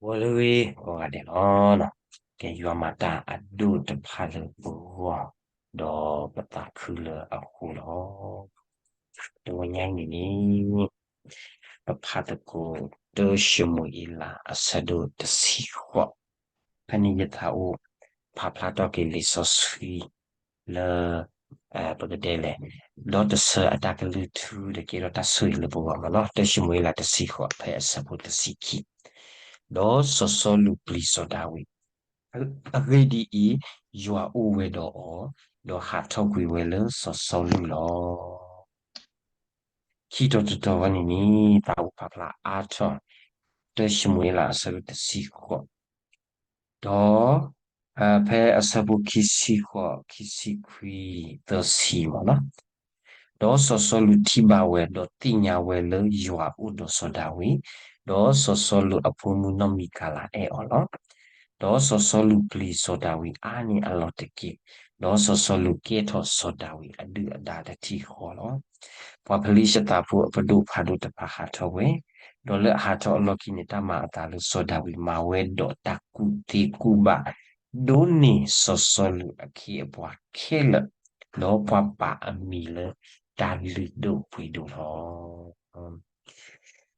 ဂီၤလၢအဂ့ၤကိးဂၤဒဲးလီၤ. ကဲယွၤမၤတၢ်အဒိၣ်တဖၣ်လၢပဂီၢ်, ဒီးပသးခုလၢအဃိလီၤ. တဝီညါအံၤန့ၣ်န့ၣ် ပဖးသကိး တၢၡမူၤအ့လး အဆၢဒိၣ်တဆံဃိး, ဖဲန့ၣ်ယသးအိၣ် ဖးဖျါထီၣ်က့ၤလံာ်စီဆှံ လၢ ပကတဲလဲၣ်, ဒီးတဆၢအတၢ်ကလုၢ်ထူဒီးကဲထီၣ်တၢ်ဆိၣ်ဂ့ၤလၢပဂီၢ်မးလီၤ. တၢၡမူၤအ့လးတဆံဃိး ဖဲအဆၢဖိတဆံခံ, ဒီးစီၤစီလူးပျံၤစီၤဒၤဝံး, အဂ့ၢ်ဒ်အံၤ, ယွၤအိၣ်ဝဲဒီးအီၤ, ဒီးဟးထီၣ်ကွံာ်ဝဲလၢစီၤစီလူးလီၤ. ခံတီၤတတီၤဝဲန့ၣ်န့ၣ် သးအိၣ်ဖးဖျါအါထီၣ် တၢၡမူၤအ့လးအဆၢဒိၣ်တဆံဃိး, ဒီး ဖဲအဆၢဖိခံဆံဃိး ခံဆံခွံ သၢဆံမးလီၤ. ဒီးစီၤစီလူးထံၣ်ဘၣ်ဝဲ, ဒီးသ့ၣ်ညါဝဲလၢယွၤအိၣ်ဒီးစီၤဒၤဝံး, ဒီးစီၤစီလူးအဖိမုၣ်နီၢ်မံကၤလးအဲၣ်အီၤလီၤ. ဒီးစီၤစီလူးပျံၤစီၤဒၤဝံးအါန့ၢ်အလီၢ်တက့ၢ်, ဒီးစီၤစီလူးကဲထီၣ်စီၤဒၤဝံးအဒုၣ်အဒါတထံၣ်ဃီလီၤ. ပှၤဖလံၡသးဖိအပဒိၣ်ဖးဒိၣ်တဖၣ်ဟးထီၣ်ဝဲ, ဒီးလၢအဟးထီၣ်အလီၢ်ခံန့ၣ် တၢ်မၤအသးလၢစီၤဒၤဝံးမၤဝဲဒီးတၢ်ကူၣ်သ့ကူၣ်ဘၣ်, ဒိးန့ၢ်စီၤစီလူးအခ့အပှၤခဲလၢာ်, ဒီးပှၤပာ်အမံၤလၢတၢ်လုၢ်ဒိၣ်ပှ့ၤဒိၣ်လီၤ.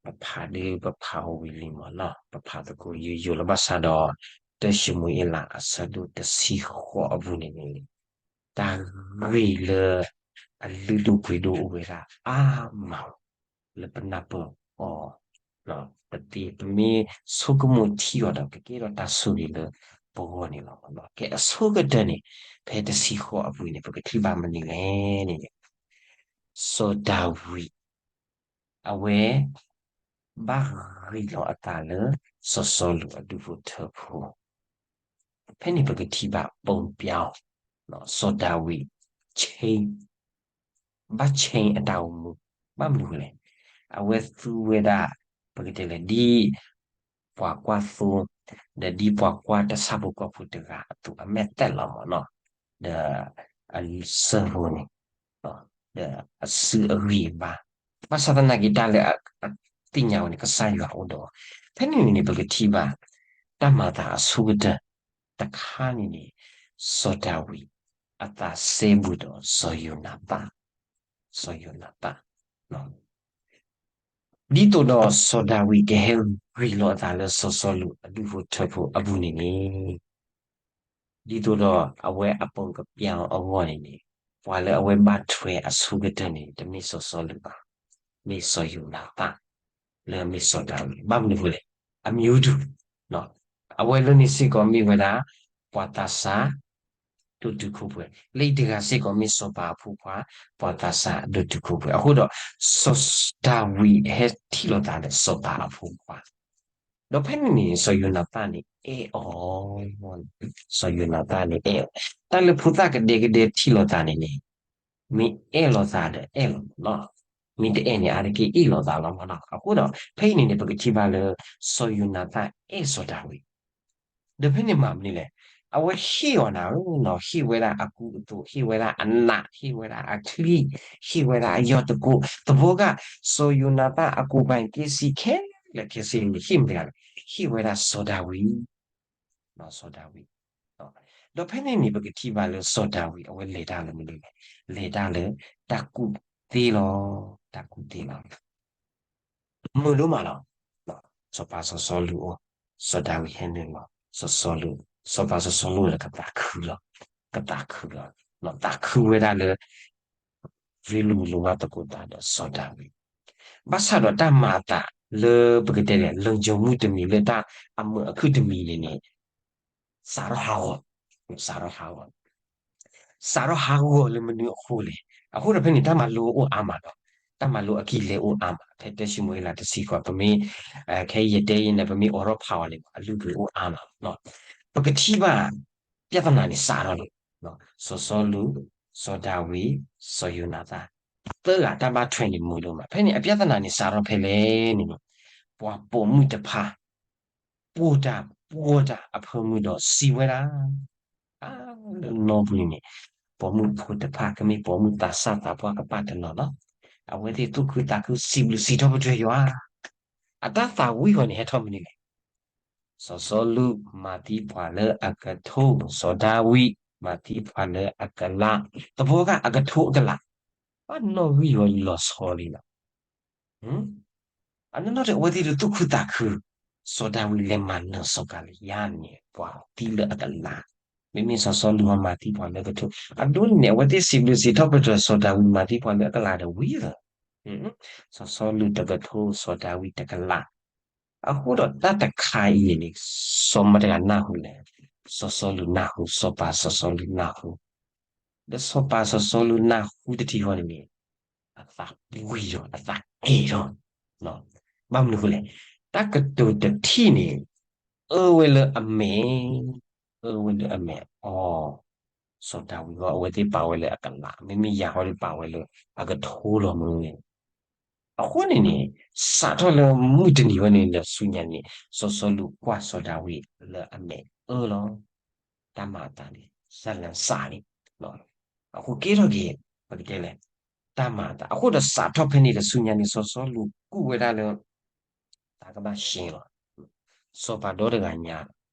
ပဖးဒ်ပဖးဝံၤလံမးလီၤ, ပဖးသကိးယိယိလၢဘၣ်ဆၣ်ဒီး တၢၡမူၤအ့လးအဆၢဒိၣ်တဆံဃိးအပူၤန့ၣ်န့ၣ် တၢ်ဂ့ၢ်လၢ အလုၢ်ဒိၣ်ပှ့ၤဒိၣ်အိၣ်ဝဲဒၣ်အါမး လၢပနၢ်ပၢၢ်အီၤ, ပသ့ပမ့ၢ်ဆိကမိၣ်ထံအီၤဒီး ကကဲထီၣ်တၢ်ဆိၣ်ဂ့ၤလၢပဂီၢ်န့ၣ်လီၤ. ကဲအဆိကတၢၢ်န့ၣ် ဖဲတဆံဃိးအပူၤန့ၣ် ပကထံၣ်ဘၣ်မနုၤလဲၣ်န့ၣ် စီၤဒၤဝံး အဝဲ ဘၣ်ဂ့ၤလီၤအသးလၢ စီၤစီလူးအဒူၣ်ဖိထၢဖိ, ဖဲန့ၣ်ပကထံၣ်ဘၣ် ပုံပြောင်း စီၤဒၤဝံး change, ဘၣ် change အတၢ်အိၣ်မူ, ဘၣ်မနုၤလဲၣ်, အဝဲသူဝဲဒၣ် ပကတဲလဲၣ် ဒ် ပှၤကွၢ်သိ, ဒီးဒ်ပှၤကွၢ်တၢ်ဆၣ်ဖိကီၢ်ဖိတဂၤအသိး အမဲာ်တဲးလီၤမးနီၤ, ဒီးအစၢဖိန့ၣ်, ဒီးအစုအဂံၢ်အဘါ, ဘၣ်ဆၣ်သနာ်က့တၢ်လၢအသ့ၣ်ညါဝဲန့ၣ် ကစၢ်ယွၤအိၣ်ဒီးအီၤ, ဖဲန့ၣ်န့ၣ် ပကထံၣ်ဘၣ် တၢ်မၤအသးအဆိကတၢၢ်တခါန့ၣ်န့ၣ် စီၤဒၤဝံး အသးစဲဘူးဒီးစီၤယိၤနၤသၣ်, စီၤယိၤနၤသၣ် ဒ်သိးဒီးစီၤဒၤဝံးကဟဲဂ့ၤလီၤအသးလၢစီၤစီလူးအဒူၣ်ဖိထၢဖိအပူၤန့ၣ်န့ၣ်, ဒ်သိးဒီးအဝဲအပုံကပျံၤအဂီၢ်န့ၣ်န့ၣ်, ပှၤလၢအဝဲဘၣ်ထွဲအဆိကတၢၢ်န့ၣ် တမ့ၢ်စီၤစီလူးဘၣ်, မ့ၢ်စီၤယိၤနၤသၣ်, လၢအမ့ၢ်စီၤဒၤဝံး, ဘၣ်မနုၤအဃိလဲၣ်, အမံၤဒူၣ်, အဝဲလၢန့ၣ်စ့ၢ်ကီးမ့ၢ်ဝဲဒၣ် ပှၤသးစၢ် ဒိၣ်တုာ်ခိၣ်ပှဲၤ, လၢအံၤတဂၤစ့ၢ်ကီးမ့ၢ်စီၤပၤအဖိခွါ, ပှၤသးစၢ်ဒိၣ်တုာ်ခိၣ်ပှဲၤ, အဃိဒီး စီၤဒၤဝံးဟဲထံၣ်လိာ်သးဒီးစီၤပၤအဖိခွါ, ဒီးဖဲန့ၣ်န့ၣ် စီၤယိၤနၤသၣ်န့ၣ်အဲၣ်အီၤ, စီၤယိၤနၤသၣ်န့ၣ်အဲၣ်အီၤ, တၢ်လၢဖိသၣ်ကဒဲကဒဲထံၣ်လိာ်သးန့ၣ်န့ၣ် မ့ၢ်အဲၣ်လိာ်သးဒီးအဲၣ်လီၤမးနီၤ, မ့ၢ်တအဲၣ်န့ၣ် အါတက့ၢ်အ့ၣ်လိာ်သးလီၤမးနီၤ, အဃိဒီး ဖဲအံၤန့ၣ်န့ၣ် ပကထံၣ်ဘၣ်လၢ စီၤယိၤနၤသၣ်အဲၣ်စီၤဒၤဝံး ဒီးဖဲန့ၣ်မၤမနုၤလဲၣ်, အဝဲဟ့ၣ်အီၤနၤဧၢနီၤ, ဟ့ၣ်ဝဲဒၣ်အကူအသိး, ဟ့ၣ်ဝဲဒၣ်အနး, ဟ့ၣ်ဝဲဒၣ်အချံ, ဟ့ၣ်ဝဲဒၣ်အယီၢ်တကိး, သဘီဂာ် စီၤယိၤနၤသၣ်အကူပၤက့ၤစံးခဲလၢာ်ခဲဆ့န့ၣ် ဟ့ၣ်မတၤလဲၣ်, ဟ့ၣ်ဝဲဒၣ်စီၤဒၤဝံး, စီၤဒၤဝံး, ဒီးဖဲန့ၣ်န့ၣ် ပကထံၣ်ဘၣ်လၢစီၤဒၤဝံး အဝဲလဲၤတၢ်လၢမနုၤလဲၣ်, လဲၤတၢ်လၢတၢ်ကူၣ်သ့လီၤ, တၢ်ကူၣ်သ့လီၤ မုာ်ဒိၣ်မးလီၤ. စီၤပၤစီၤစီလူးအိၣ်, စီၤဒၤဝံးဟဲနုာ်လီၤ, စီၤစီလူး, စီၤပၤစီၤစီလူးလၢကသးခုလီၤ, ကသးခုလီၤ, သးခုဝဲဒၣ်လၢ ရ့လိာ်မုာ်လိာ်ဘၣ်သကိးသးဒီးစီၤဒၤဝံး, ဘၣ်ဆၣ်ဒီးတၢ်မၤအသးလၢပကတဲလဲၣ် လၢယိၤမုၣ်တမံၤလၢတၢ်အမုာ်အခုၣ်တမံၤန့ၣ်န့ၣ် စးထီၣ်ဟးဂီၤ, စးထီၣ်ဟးဂီၤ စးထီၣ်ဟးဂီၤလၢမနုၤအဃိလဲၣ်. အဃိဒီးဖဲန့ၣ် တၢ်မၤလိအိၣ်အါမးဒီး တၢ်မၤလိအကံၢ်လဲအိၣ်အါမး ဖဲတၢၡမူၤအ့လးတဆံဃိး ပမ့ၢ် ခဲအံၤယတဲအံၤန့ၣ် ပမ့ၢ်အိးထီၣ်ဖးအီၤန့ၣ် အလုၢ်အပှ့ၤအိၣ်အါမး, ပကထံၣ်ဘၣ် ပြဿနာန့ၣ်စးထီၣ်လံ, စီၤစီလူး, စီၤဒၤဝံး, စီၤယိၤနၤသၣ်, သၢဂၤတၢ်ဘၣ်ထွဲန့ၣ်မုာ်ဒိၣ်မး, ဖဲန့ၣ်အပြဿနာန့ၣ်စးထီၣ်ဖဲလဲၣ်န့ၣ်န့ၣ် ပှၤပိာ်မုၣ်တဖၣ် ပိာ်တၢ်ပှီၢ်တၢ်အဖၢမုၢ်ဒီးစံးဝဲဒၣ် လၢနီၢ်ပူၤန့ၣ် ပိာ်မုၣ်ဖိတဖၣ်ကမ့ၢ်ပိာ်မုၣ်သးစၢ်သးပှၢ်ကပာ်တနီၤလီၤ. အဝဲသ့ၣ်သူၣ်ခုသးခုစံးဘျုးစံးထီၣ်ပတြၢၤယွၤ, အတၢ်သးဝံၣ်အီၤန့ၣ်ဟဲထီၣ်မနုၤလဲၣ်. စီၤစီလူးမၤသံပှၤလၢအကထိ, စီၤဒၤဝံးမၤသံပှၤလၢအကလး, သဘီဂၤအကထိအကလး, ဘၣ်နီၣ်ဂံၢ်ဝီလီၤဆီလံလီၤ. အနီၢ်နီၢ်ဒီးအဝဲသ့ၣ်တသူၣ်ခုသးခု, စီၤဒၤဝံးလဲၤမၤနၢၤစီၤကၤလံယါန့ၣ် ပှၤသံလၢအကလး, မ့မ့ၢ်စီၤစီလူးမၤသံပှၤလၢကထိ, အဒိန့ၣ် အဝဲသ့ၣ်စံးဘျုးစံးထီၣ်ပတြၢၤစီၤဒၤဝံးမၤသံပှၤလၢအကလးဒီးဝံၤလီၤ. စီၤစီလူးတကထိ, စီၤဒၤဝံးတကလး, အဃိဒီးတၢ်တခါအံၤန့ၣ် စီၤမတၤတဂၤနၢ်ဟူလဲၣ်, စီၤစီလူးနၢ်ဟူ, စီၤပၤစီၤစီလူးနၢ်ဟူ, ဒီးစီၤပၤစီၤစီလူးနၢ်ဟူတထံၣ်ဃီန့ၣ်န့ၣ် အသးဝံၣ်ဒီးအသးအဲၣ်ထီၣ်, ဘၣ်မနုၤအဃိလဲၣ်, တၢ်ကတိၤတထံၣ်န့ၣ် အၢဝဲလၢအမဲာ်, အၢဝဲလၢအမဲာ်အီၤ, စီၤဒၤဝံးဃီအဝဲသ့ၣ်ပာ်ဝဲလၢအကလး, မ့မ့ၢ်ယၤဃီဒီးပာ်ဝဲလၢအကထိလီၤမ့ၢ်. အဃိန့ၣ်န့ၣ် စးထီၣ်လၢမုၢ်တနံၤဝဲန့ၣ်ဒီးဆူညါန့ၣ် စီၤစီလူးကွၢ်စီၤဒၤဝံးလၢအမဲာ်အၢလီၤ. တၢ်မၤအသးန့ၣ် စလၢစးန့ၣ် အဃိကဲထီၣ်က့ၤ ပကတဲလဲၣ် တၢ်မၤအသး, အဃိဒီးစးထီၣ်ဖဲန့ၣ်ဒီးဆူညါန့ၣ် စီၤစီလူးကူၣ်ဝဲဒၣ်လၢ တၢ်ကဘၣ်ရှဲလီၤ. စီၤပၤဒီတဂၤညါ,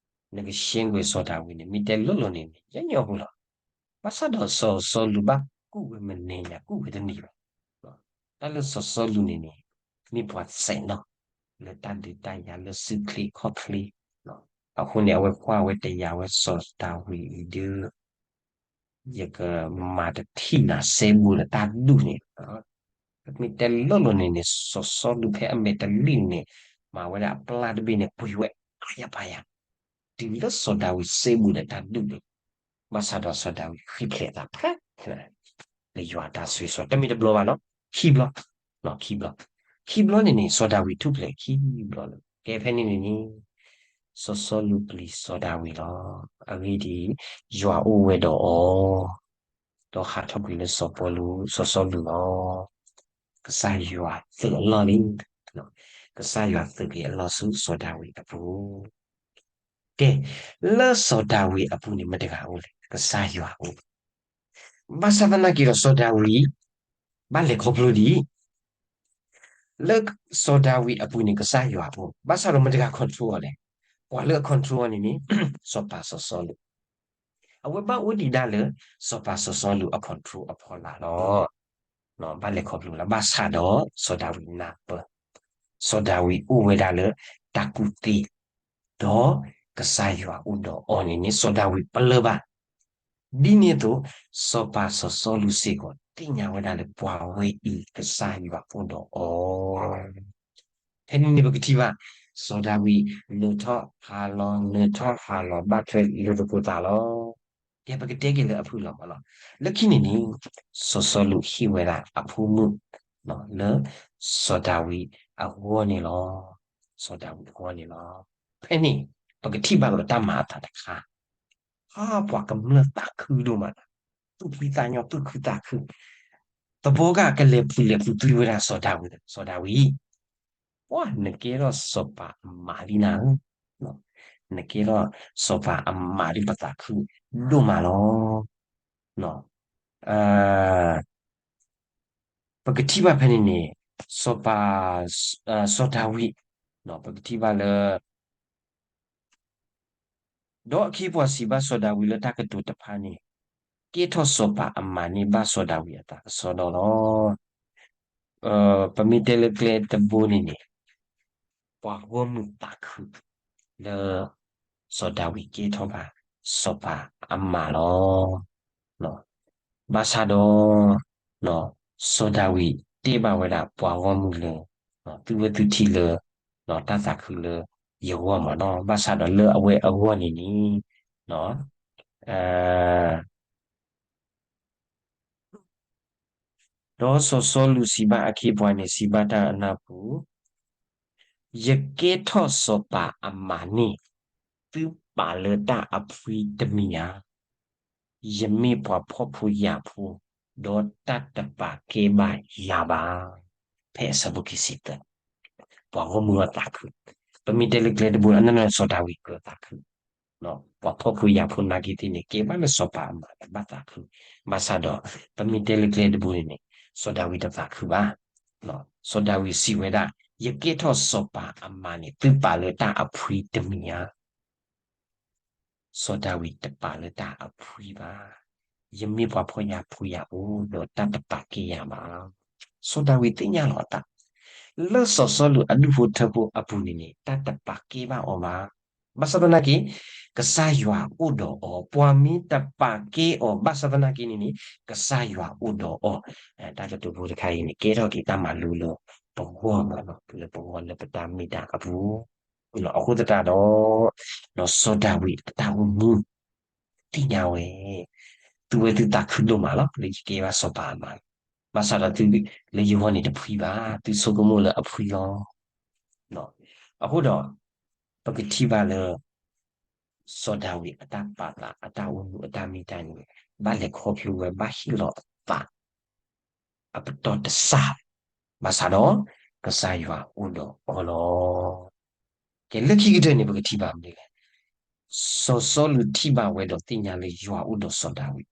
နကရှဲကွံာ်စီၤဒၤဝံးန့ၣ် မ့ၢ်တဲလိၤလိၤန့ၣ်န့ၣ် ယဲညီဖိလီၤ. ဘၣ်ဆၣ်ဒီးစီၤစီလူးဘၣ်ကူၣ်ဝဲမနုၤညါ ကူၣ်ဝဲတန့ၢ်ဘၣ်. တၢ်လၢစီၤစီလူးန့ၣ်န့ၣ် မ့ၢ်ပှၤစဲးနီၣ် လၢတၢ်ဒုးတၢ်ယၤလၢစုချ့ခီၣ်ချ့, အဃိန့ၣ် အဝဲကွၢ်ဝဲတယာ်ဝဲစီၤဒၤဝံးအံၤဒုး ယကမၤတထံၣ်နၤစဲဘူးဒီးတၢ်ဒူၣ်န့ၣ်, ပမ့ၢ်တဲလိၤလိၤန့ၣ်န့ၣ် စီၤစီလူးဖဲအမဲာ်တလံၣ်န့ၣ် မၤဝဲဒၣ်အပျၢ်တဘ့ၣ်န့ၣ် ပှ့ၤဝဲ အါယၤပါယၤ တုၤလၢစီၤဒၤဝံးစဲဘူးဒီးတၢ်ဒူၣ်န့ၣ်, ဘၣ်ဆၣ်ဒီးစီၤဒၤဝံးဃ့ဖျဲးအသးဖဲ လၢယွၤအတၢ်ဆိၣ်ဂ့ၤဆိၣ်ဝါ တမ့ၢ်တဘျီဘၣ်နီၤ, ခံဘျီ, ခံဘျီ, ခံဘျီန့ၣ်န့ၣ် စီၤဒၤဝံးထူၣ်ဖျဲးခံဘျီလၢ ကဲဖဲန့ၣ်န့ၣ်န့ၣ် စီၤစီလူးပျံၤစီၤဒၤဝံးလီၤ. အဂ့ၢ်ဒ်အံၤ, ယွၤအိၣ်ဝဲဒီးအီၤ, ဒီးဟးထီၣ်ကွံာ်လၢစီၤပီလူး, စီၤစီလူးလီၤ. ကစၢ်ယွၤသုးအလီၢ်လံ, ကစၢ်ယွၤသုးက့ၤအလီၢ်ဆူစီၤဒၤဝံးအပူၤ ကဲ, လၢစီၤဒၤဝံးအပူၤန့ၣ် မတၤတဂၤအိၣ်လဲၣ်, ကစၢ်ယွၤအိၣ်. ဘၣ်ဆၣ်သနာ်က့ဒီးစီၤဒၤဝံး ဘၣ်လဲၤခီဖျိဒ်အံၤ, လၢစီၤဒၤဝံးအပူၤန့ၣ် ကစၢ်ယွၤအိၣ်, ဘၣ်ဆၣ်ဒီးမတၤတဂၤ control အီၤလဲၣ်, ပှၤလၢအ control အီၤန့ၣ်န့ၣ် စီၤပၤစီၤစီလူး အဝဲဘၣ်အိၣ်ဒံးဒၣ်လၢ စီၤပၤစီၤစီလူးအ control အဖီလာ်လီၤ. ဘၣ်လဲၤခီဖျိလီၤ, ဘၣ်ဆၣ်ဒီးစီၤဒၤဝံးနၢ်ပၢၢ်, စီၤဒၤဝံးအိၣ်ဝဲဒၣ်လၢတၢ်ကူၣ်သ့, ဒီးကစၢ်ယွၤအိၣ်ဒီးအီၤန့ၣ်န့ၣ် စီၤဒၤဝံးပလၢၢ်ဘၣ်. ဒ်န့ၣ်အသိး စီၤပၤစီၤစီလူးစ့ၢ်ကီး သ့ၣ်ညါဝဲဒၣ်လၢပှၤဝဲအံၤ ကစၢ်ယွၤအိၣ်ဒီးအီၤ ဖဲန့ၣ်န့ၣ် ပကထံၣ်ဘၣ် စီၤဒၤဝံး နၢၤထီၣ်ဟးလီၤ နၢၤထီၣ်ဟးလီၤ ဘၣ်ထွဲလိာ်သကိးသးလီၤ. ကဲ ပကတဲက့ၤလၢအဖုၣ်လီၤမးလီၤ. လၢခံန့ၣ်န့ၣ် စီၤစီလူးဟ့ၣ်ဝဲဒၣ်အဖိမုၣ် လၢ စီၤဒၤဝံးအဂီၢ်န့ၣ်လီၤ. စီၤဒၤဝံးအဂီၢ်န့ၣ်လီၤ. ဖဲန့ၣ် ပကထံၣ်ဘၣ်ကဒီးတၢ်မၤအသးတခါ ဟါ ပှၤကမျၢၢ်သးခုဒိၣ်မး, သူၣ်ဖှံသးညီ သူၣ်ခုသးခု, သဘီဂၤကလဲၤပူၤလဲၤပူၤသံဝဲဒၣ်စီၤဒၤဝံး, စီၤဒၤဝံး, ပှၤနကဲထီၣ်စီၤပၤအမးလံနၤဧၢ, နကဲထီၣ်စီၤပၤအမးလံ ပသးခုဒိၣ်မးလီၤ. ပကထံၣ်ဘၣ်ဖဲန့ၣ်န့ၣ် စီၤပၤ စီၤဒၤဝံး ပကထံၣ်ဘၣ်လၢ ဒီးအခ့အပှၤစံးဘၣ်စီၤဒၤဝံးလၢတၢ်ကတိၤတဖၣ်န့ၣ် ကဲထီၣ်စီၤပၤအမးန့ၣ် ဘၣ်စီၤဒၤဝံးအသးကစီဒီလီၤ. ပမ့ၢ်တဲလၢကျဲတဘိန့ၣ်န့ၣ် ပှၤဂီၢ်မုၢ်သးခု လၢ စီၤဒၤဝံးကဲထီၣ်ဘၣ်စီၤပၤအမးလီၤ. ဘၣ်ဆၣ်ဒီး စီၤဒၤဝံးတဲဘၣ်ဝဲဒၣ်ပှၤဂီၢ်မုၢ်လၢ သုဝဲသုထံၣ်လၢ တၢ်သးခုလၢယဂီၢ်မးနီၤ, ဘၣ်ဆၣ်ဒီးလၢအဝဲအဂီၢ်န့ၣ်န့ၣ် ဒီးစီၤစီလူးစံးဘၣ်အခ့အပှၤန့ၣ် စံးဘၣ်တၢ်အနၢ်ပူၤ, ယကဲထီၣ်စီၤပၤအမးန့ၣ် သုပာ်လၢတၢ်အဖှံတမံၤဧါ. ယမ့ၢ်ပှၤဖှီၣ်ဖိယာ်ဖိ, ဒီးတၢ်တပာ်ကဲဘၣ်ယၤဘၣ်. ဖဲအဆၢဖိခံဆံသၢ, ပှၤဂီၢ်မုၢ်အသးခု, ပမ့ၢ်တဲလၢကျဲတဘိ အနီၢ်နီၢ်စီၤဒၤဝံးကသးခု ပှၤဖှီၣ်ဖိယာ်ဖိနာ်က့သ့ၣ်န့ၣ် ကဲဘၣ်လၢစီၤပၤအမးဒီးဘၣ်သးခု, ဘၣ်ဆၣ်ဒီး ပမ့ၢ်တဲလၢကျဲတဘိန့ၣ်န့ၣ် စီၤဒၤဝံးတသးခုဘၣ်. စီၤဒၤဝံးစံးဝဲဒၣ် ယကဲထီၣ်စီၤပၤအမါန့ၣ် သုပာ်လၢတၢ်အဖှံတမံၤဧါ. စီၤဒၤဝံးတပာ်လၢတၢ်အဖှံဘၣ်. ယမ့ၢ်ပှၤဖှီၣ်ယာ်ဖိယာ်အိၣ်ဒီးတၢ်တပာ်ကဲယၤဘၣ်. စီၤဒၤဝံးသ့ၣ်ညါလီၤအသး လၢစီၤစီလူးအဒူၣ်ဖိထၢဖိအပူၤန့ၣ်န့ၣ် တၢ်တပာ်ကဲဘၣ်အီၤဘၣ်. ဘၣ်ဆၣ်သနာ်က့ ကစၢ်ယွၤအိၣ်ဒီးအီၤ, ပှၤမ့ၢ်တပာ်ကဲအီၤ ဘၣ်ဆၣ်သနာ်က့န့ၣ်န့ၣ် ကစၢ်ယွၤအိၣ်ဒီးအီၤ. တၢ်ကတိၤဖိတခါအံၤန့ၣ် ကဲထီၣ်က့ၤတၢ်မၤလိလၢပဂီၢ်မးလီၤ, လၢပဂီၢ်လၢပတၢ်မ့ၢ်တၢ်အပူၤ. အဃိသတးဒီး စီၤဒၤဝံးအတၢ်အိၣ်မူ သ့ၣ်ညါဝဲ သုဝဲသုသးခုဒိၣ်မးလီၤ လၢယကဲဘၣ်စီၤပၤအမါ, ဘၣ်ဆၣ်ဒီးသုလၢယဂီၢ်န့ၣ်တဖှံဘၣ်, သုဆိကမိၣ်လၢအဖှံလီၤ. အဃိဒီး ပကထံၣ်ဘၣ်လၢ စီၤဒၤဝံးအတၢ်ပာ်သး အတၢ်အိၣ်မူအတၢ်မ့ၢ်တၢ်န့ၣ် ဘၣ်လဲၤခီဖျိဝဲ ဘၣ်ဟ့ၣ်လီၤအသး အပတီၢ်တစၢ်, ဘၣ်ဆၣ်ဒီး ကစၢ်ယွၤအိၣ်ဒီးအီၤလီၤ. ကဲလၢခံကတၢၢ်န့ၣ် ပကထံၣ်ဘၣ်မနုၤလဲၣ်. စီၤစီလူးထံၣ်ဘၣ်ဝဲဒီးသ့ၣ်ညါလၢယွၤအိၣ်ဒီးစီၤဒၤဝံး,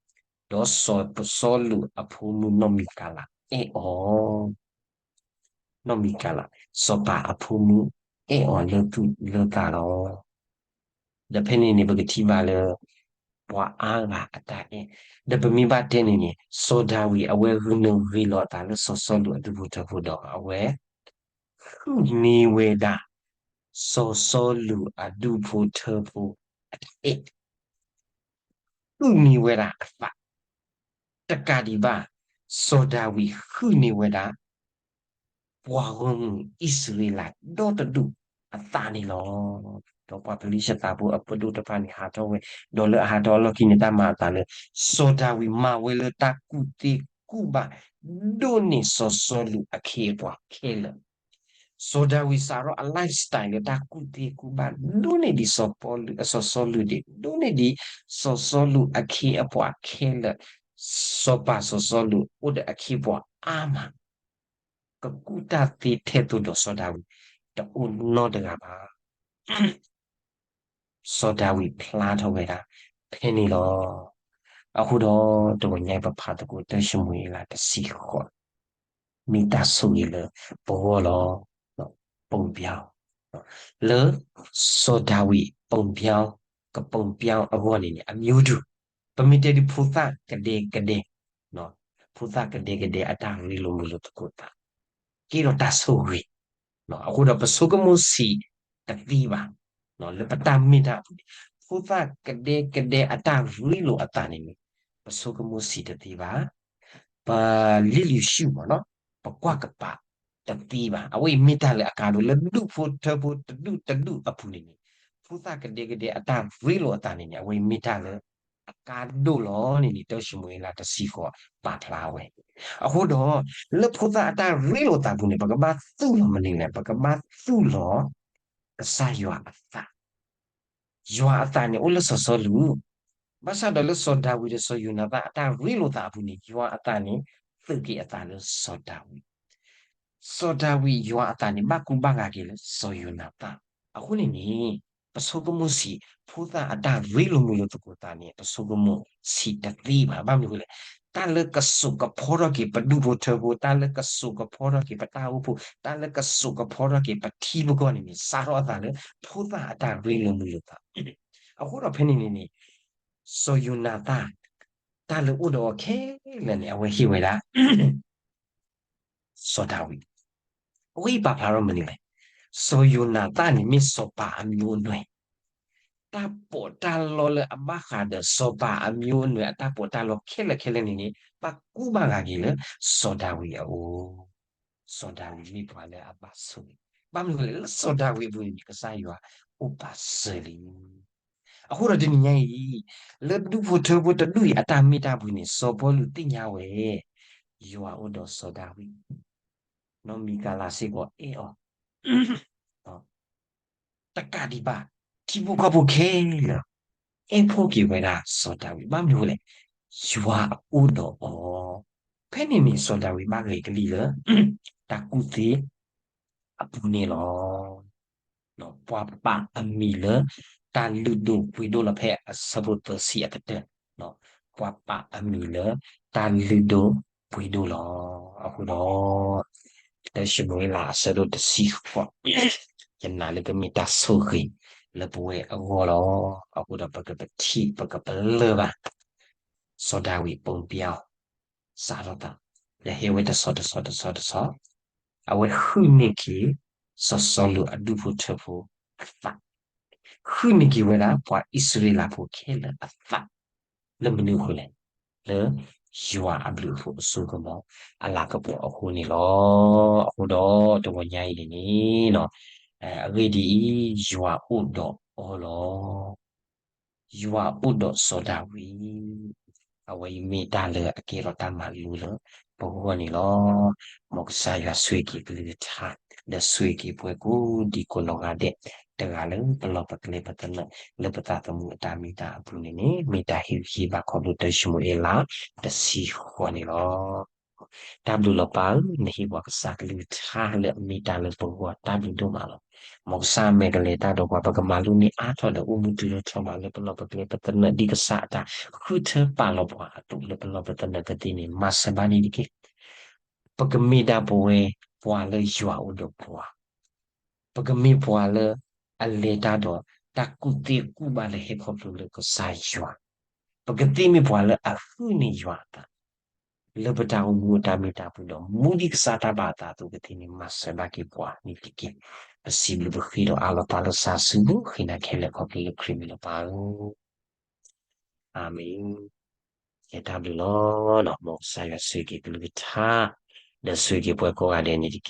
ဒီးစီၤစီလူးအဖိမုၣ်နီၢ်မံကၤလးအဲၣ်အီၤ နီၢ်မံကၤလး, စီၤပၤအဖိမုၣ်အဲၣ်အီၤလၢသူၣ်လၢသးလီၤ. ဒီးဖဲန့ၣ်န့ၣ် ပကထံၣ်ဘၣ်လၢ ပှၤအါဂၤအတၢ်အဲၣ်, ဒီးပမ့ၢ်ဘၣ်တဲန့ၣ်န့ၣ် စီၤဒၤဝံးအဝဲဂုာ်နုာ်ဂ့ၤလီၤအသးလၢစီၤစီလူးအဒူၣ်ဖိထၢဖိဒီး အဝဲ ဟုၣ်န့ၢ်ဝဲဒၣ် စီၤစီလူးအဒူၣ်ဖိထၢဖိအတၢ်အဲၣ် ဟုၣ်န့ၢ်ဝဲဒၣ်အသး, တကးဒံးဘၣ် စီၤဒၤဝံးဟုၣ်န့ၢ်ဝဲဒၣ် ပှၤဂီၢ်မုၢ်အံၣ်စရ့လးဒီတဒူၣ်အသးန့ၣ်လီၤ. ဒီးပှၤဖလံၡသးဖိအပဒိၣ်တဖၣ်န့ၣ်ဟးထီၣ်ဝဲ, ဒီးလၢအဟးထီၣ်အလီၢ်ခံန့ၣ် တၢ်မၤအသးလၢ စီၤဒၤဝံးမၤဝဲလၢတၢ်ကူၣ်သ့ကူၣ်ဘၣ် ဒိၣ်န့ၢ်စီၤစီလူးအခ့အပှၤခဲလၢာ် စီၤဒၤဝံးစးထီၣ်အ lifestyle လၢတၢ်ကူၣ်သ့ကူၣ်ဘၣ် ဒိၣ်န့ၢ်ဒံးစီၤပီလူး စီၤစီလူးဒံး ဒိၣ်န့ၢ်ဒံး စီၤစီလူးအခ့အပှၤခဲလၢာ်, စီၤပၤစီၤစီလူးအိၣ်ဒီးအခ့အပှၤအါမး, ကကူၣ်တၢ်သ့ထဲသိးဒီးစီၤဒၤဝံး တအိၣ်နီတဂၤဘၣ်. စီၤဒၤဝံးဖျါထီၣ်ဝဲဒၣ်ဖဲန့ၣ်လီၤ. အဃိဒီး တဂီၤညါအံၤ ပဖးသကိးတၢၢ်ၡမူၤအ့လးတဆံဃိး မ့ၢ်တၢ်ဆိၣ်ဂ့ၤလၢပဂီၢ်လီၤ. ပုံပြောင်း, လၢစီၤဒၤဝံး ပုံပြောင်း, က ပုံပြောင်း အဂီၢ်န့ၣ်န့ၣ် အမျိုးတူး, ပမ့ၢ်တဲဒ်ဖိသၣ်ကဒဲကဒဲ, ဖိသၣ်ကဒဲကဒဲအတၢ်ရ့လိာ်မုာ်လိာ်သကိးသး ကဲထီၣ်တၢ်ဆိၣ်ဂ့ၤ, အဃိဒီးပဆိကမိၣ်ဆံးတသ့ဘၣ်, လၢပတၢ်မ့ၢ်တၢ်အပူၤန့ၣ် ဖိသၣ်ကဒဲကဒဲအတၢ်ရ့လိာ်အသးန့ၣ်န့ၣ် ပဆိကမိၣ်ဆံးတသ့ဘၣ်, ပလံလံၤဆူၣ်မးနီၤ, ပကွၢ်ကပၤတသ့ဘၣ်. အဝဲအံၤမ့ၢ်တၢ်လၢအကါဒိၣ် လၢဒူၣ်ဖိထၢဖိတဒူၣ်တဒူၣ်အပူၤန့ၣ်န့ၣ် ဖိသၣ်ကဒဲကဒဲအတၢ်ရ့လိာ်အသးန့ၣ်န့ၣ် အဝဲအံၤမ့ၢ်တၢ်လၢအကါဒိၣ်လီၤန့ၣ်န့ၣ် တၢ်ၡမူၤအ့လးတဆံဃိးပာ်ဖျါဝဲ. အဃိဒီး လၢဖိသၣ်အတၢ်ရ့လိာ်သးပူၤန့ၣ် ပကဘၣ်သူၣ်လီၤမနုၤလဲၣ်, ပကဘၣ်သူၣ်လီၤ ကစၢ်ယွၤအသး ယွၤအသးန့ၣ်အိၣ်လၢစီၤစီလူး, ဘၣ်ဆၣ်ဒီးလၢစီၤဒၤဝံးဒီးစီၤယိၤနၤသၣ်အတၢ်ရ့လိာ်သးအပူၤန့ၣ် ယွၤအသးန့ၣ် သုးက့ၤအသးလၢစီၤဒၤဝံး, စီၤဒၤဝံးယွၤအသးန့ၣ် ဘၣ်ကူဘၣ်ဂာ်က့ၤလၢစီၤယိၤနၤသၣ်. အဃိန့ၣ်န့ၣ် ပဆိကမိၣ်ဆံး ဖိသၣ်အတၢ်ရ့လိာ်မုာ်လိာ်သကိးသးန့ၣ် ပဆိကမိၣ်ဆံးတသ့ဘၣ်. ဘၣ်မနုၤအဃိလဲၣ်, တၢ်လၢကစိာ်ကဖီထီၣ်က့ၤပဒူၣ်ဖိထၢဖိ, တၢ်လၢကစိာ်ကဖီထီၣ်က့ၤပတၢ်အိၣ်ဖှိၣ်, တၢ်လၢကစိာ်ကဖီထီၣ်က့ၤပထံပကီၢ်န့ၣ်န့ၣ် စးထီၣ်အသးလၢ ဖိသၣ်အတၢ်ရ့လိာ်မုာ်လိာ်သး. အဃိဒီးဖဲန့ၣ်န့ၣ်န့ၣ် စီၤယိၤနၤသၣ် တၢ်လၢအိၣ်ဒီးအီၤခဲလၢာ်န့ၣ် အဝဲဟ့ၣ်ဝဲဒၣ် စီၤဒၤဝံး, အဝဲအံၤပာ်ဖျါထီၣ်မနုၤလဲၣ်, စီၤယိၤနၤသၣ်န့ၣ်မ့ၢ်စီၤပၤအမျိုးအနွယ်, တၢ်ပီးတၢ်လီလၢအဘၣ်ဃးဒီးစီၤပၤအမျိုးအနွယ်အတၢ်ပီးတၢ်လီခဲလၢာ်ခဲလၢာ်န့ၣ်န့ၣ် ဘၣ်ကူဘၣ်ဂာ်က့ၤလၢစီၤဒၤဝံးအအိၣ်, စီၤဒၤဝံးမ့ၢ်ပှၤလၢအဘၣ်ဆိၣ်ဂ့ၤ, ဘၣ်မနုၤလဲၣ်, လၢစီၤဒၤဝံးအပူၤန့ၣ် ကစၢ်ယွၤအိၣ်ပာ်စၢၤလံ. အဃိဒီးတနံၤညါအံၤ လၢဒူၣ်ဖိထၢဖိတဒူၣ်အံၤအတၢ်မ့ၢ်တၢ်ပူၤန့ၣ် စီၤပီလူးသ့ၣ်ညါဝဲ ယွၤအိၣ်ဒီးစီၤဒၤဝံး, နီၢ်မံကၤလးစ့ၢ်ကီးအဲၣ်အီၤ, တကးဒံးဘၣ် ထံဖိကီၢ်ဖိခဲလၢာ် အဲၣ်ဖိက့ၤဝဲဒၣ်စီၤဒၤဝံး, ဘၣ်မနုၤလဲၣ်, ယွၤအိၣ်ဒီးအီၤ. ဖဲန့ၣ်န့ၣ် စီၤဒၤဝံးဘၣ်ဂဲၤကလံၣ်လၢ တၢ်ကူၣ်သ့အပူၤန့ၣ်လီၤ. ပှၤပာ်အမံၤလၢ တၢ်လုၢ်ဒိၣ်ပှ့ၤဒိၣ်လီၤ ဖဲအဆၢဖိသၢဆံအကတၢၢ်, ပှၤပာ်အမံၤလၢ တၢ်လုၢ်ဒိၣ်ပှ့ၤဒိၣ်လီၤ. အဃိဒီး တၢၡမူၤအ့လးအဆၢဒိၣ်တဆံဃိး, ယနာ်လၢကမ့ၢ်တၢ်ဆိၣ်ဂ့ၤလၢပဝဲအဂီၢ်လီၤ. အဃိဒီးပကပထံၣ်ပကပလၢၢ်ဘၣ် စီၤဒၤဝံး ပုံပြ စးထီၣ်သး, ယဟဲဝဲတဆီတဆီတဆီတဆီ, အဝဲဟုၣ်န့ၢ်က့ၤ စီၤစီလူးအဒူၣ်ဖိထၢဖိအသး, ဟုၣ်န့ၢ်က့ၤဝဲဒၣ်ပှၤအံၣ်စရ့လးဖိခဲလၢာ်အသး, လၢမနုၤအဃိလဲၣ်, လၢယွၤအဘျုးအဖှိၣ်အစိကမီၤအလၤကပီၤအဃိန့ၣ်လီၤ. အဃိဒီးတဂီၤညါအံၤန့ၣ်န့ၣ်, အဂ့ၢ်ဒ်အံၤ, ယွၤအိၣ်ဒီးအီၤလီၤ. ယွၤအိၣ်ဒီးစီၤဒၤဝံး, အဝဲအံၤမ့ၢ်တၢ်လၢအကဲထီၣ်တၢ်မၤလိလၢပဂီၢ်န့ၣ်လီၤ. မ်ကစၢ်ယွၤဆိၣ်ဂ့ၤက့ၤကလုၢ်ကထါ, ဒီးဆိၣ်ဂ့ၤက့ၤပှၤကိးဒံကိးနီၢ်ဂၤဒဲး, တဂၤလၢပလီၢ်ပကျဲပသနၢၣ် လၢပသးသမူအတၢ်မ့ၢ်တၢ်အပူၤန့ၣ်န့ၣ်, မ့ၢ်တၢ်ဟ့ၣ်ဂံၢ်ဟ့ၣ်ဘါခီဖျိတၢၡမူၤအ့လးတဆံဃိးန့ၣ်လီၤ. တၢ်ဘျုးလီၤပၢ်ဧၢ, နဟ့ၣ်ပှၤကစၢ်ကလုၢ်ကထါလၢအမ့ၢ်တၢ်လၢပဂီၢ်တၢ်ဘျုးဒိၣ်မးလီၤ. မ်ကစၢ်အမဲာ်ကလဲၤတၢ်ဒီးပှၤ ပကမၤလိန့ၢ်အါထီၣ်ဒီးအိၣ်မူတုၤလၢထီဘးလၢပလီၢ်ပကျဲပသနၢၣ် ဒ်ကစၢ်အတၢ်ဃုထၢပာ်လီၤပှၤအသိးလၢပလီၢ်ပသနၢၣ်ကသ့န့ၣ် မၤစၢၤဘၣ်န့ၣ်တက့ၢ်. ပကမ့ၢ်ဒၣ်ပဝဲပှၤလၢယွၤအိၣ်ဒီးပှၤ, ပကမ့ၢ်ပှၤလၢအလဲၤတၢ်ဒီးတၢ်ကူၣ်သ့ကူၣ်ဘၣ်လၢဟဲခီဖျိလၢကစၢ်ယွၤ, ပကသ့မ့ၢ်ပှၤလၢအဟုၣ်န့ၢ်ယွၤအသး လၢပတၢ်အိၣ်မူအတၢ်မ့ၢ်တၢ်ပူၤဒီး မူဒ်ကစၢ်တၢ်ဘၣ်အသးအသိးကသ့န့ၣ် မၤစၢၤဘၣ်က့ၤပှၤန့ၣ်တက့ၢ်. ပစံးဘျုးပဃ့ဒီးအးလီၤသးလၢသးစုပူၤ ဃ့နၤခဲလၢာ်ခီဖျိလၢခရံာ်မံၤလီၤပၢ်ဧၢ. အၤမ့ၣ်. ယတၢ်ဘျုးလီၤ. မ်ကစၢ်ယွၤဆိၣ်ဂ့ၤက့ၤကလုၢ်ကထါ, ဒီးဆိၣ်ဂ့ၤက့ၤပှၤကိးဂၤဒဲးန့ၣ်တက့ၢ်.